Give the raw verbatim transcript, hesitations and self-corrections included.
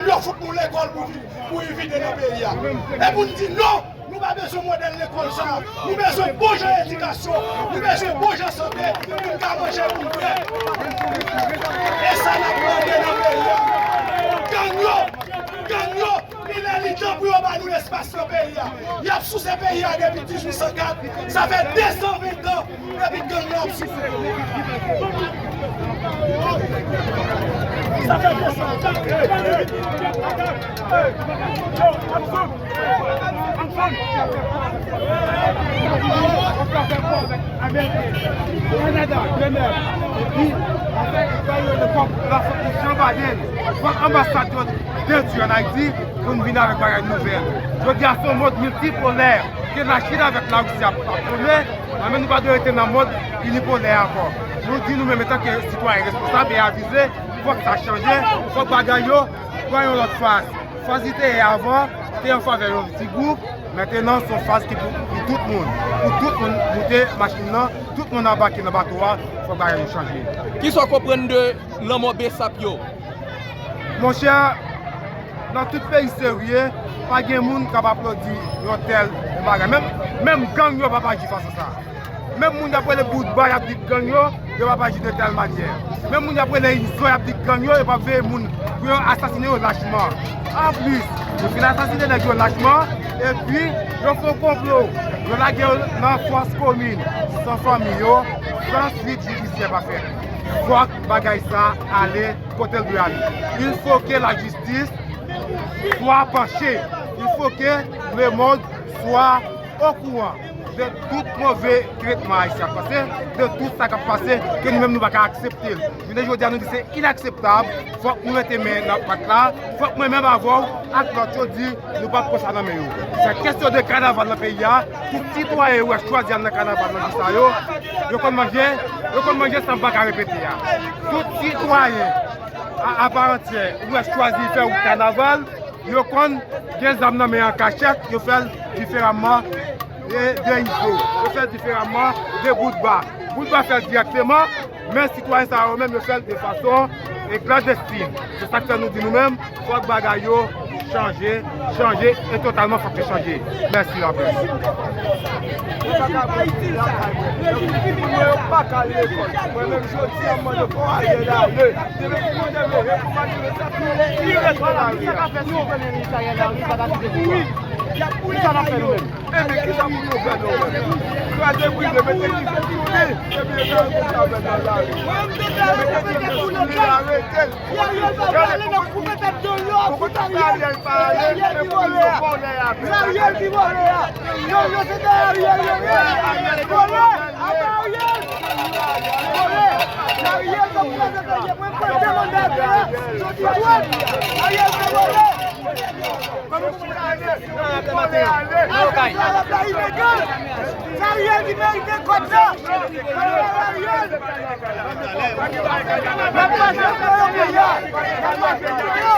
Yo fout nou lekòl pou vi-, pou evite nan peyi a. E pou n di non, nou pa bezwen modèl lekòl sa a. Nou bezwen bon jan edikasyon, nou bezwen bon jan sante, pou n ka manje pou n bwè. E sa n ap mande nan peyi a. Gang yo, gang yo, li lè li tan pou yo ba nou lespas nan peyi a. Y ap souse peyi a depi dizuit san kat, sa fè de san ven tan. Epi gang yo ap soufri. Sa fè de san. Yo, Anson! Anson! Kanada, Genèv, epi, avèk Joe Biden, fòk anbasad yo detwi ann Ayiti pou n vin avèk bagay nouvèl. Jodi a, se yon mond miltipolè ke Lachin avèk Larisi ap, ap pwone. Mwen menm, nou pa dwe rete nan mond inipolè ankò. Nou di nou menm, antanke sitwayen responsab e avize, fòk sa chanje, fòk bagay yo pran yon lòt faz. Faz li te ye avan, te an favè yon ti gwoup, mentenan se yon faz ki pou, pou tout moun. Pou tout moun moute machin nan, tout moun anbake nan bato a, fòk bagay yo chanje. Kisa w konprann de lanmò Besap yo? Monchè, nan tout peyi serye, pa gen moun k ap aplodi yon tèl bagay. Menm, menm gang yo p ap aji fas a sa. Menm moun y ap rele Boutba, y ap di gang yo, yo p ap aji de tèl manyè. Menm moun y ap rele Izo, y ap di gang yo, yo p ap veye moun pou yo asasine yo lachman. Anplis, yo fin asasine nèg yo lachman, epi yo fè yon konplo. Yo lage yo nan fòs komin, san fanmi yo, san suit jidisyè pa fèt. Fòk bagay sa ale kote l dwe ale. Il faut que la justice soit penchée. Il faut que le monde soit au courant de tout move tretman Ayisyen ap pase, de tout sa k ap pase, ke nou menm nou pa ka aksepte l. Jounen jodi a, nou di se inakseptab. Fòk nou mete men nan pat la. Fòk mwen menm avè w ak lòt yo di nou p ap pran sa nan men yo. Se kesyon de kanaval nan peyi a. Tout sitwayen ou wè chwazi al nan kanaval nan jou sa yo, yo konn manje, yo konn manje san m pa ka repete a. Tout sitwayen a, a pa antyè ou wè chwazi fè wout kanaval, yo konn gen zam nan men an kachèt, yo fè l diferaman de, de Izo, yo fè l diferaman de Boutba. Boutba fè l dirèkteman, men sitwayen sa yo menm, yo fè l de fason, e, klandestin. Se sa k fè nou di nou menm, fòk bagay yo chanje, chanje, e totalman fòk yo chanje. Mèsi, laprès. Yo pa ka al lekòl. Mwen menm jodi a, m mande pou Ariel ale. Depi pou mande mele pou Ariel, sa tou, li ret nan lari a. Wi. Y ap boule Ariel. Enben, kisa pou nou fè nou menm? Kraze brize, mete dife sou li, epi yo ta retounen avè l nan lari. Mete dife sou li, arete l. Ariel pa prale, n ap koupe tèt gang yo, ap fout Ariel. Ariel ki vòlè a. Ariel ki vòlè a. Yo, yo, se dèyè Ariel yo ye. Vòlè, aba Ariel. Vòlè, Ariel k ap kraze peyi a, mwen kwè demande a te la. Jodi dwèt, Ariel se vòlè. Kòm si Ariel se vòlè, ale. Ariel se vòlè, ilegal. Se Ariel ki merite kòb sa. Ariel. N ap mache pou yo, peyi a. N ap mache pou yo.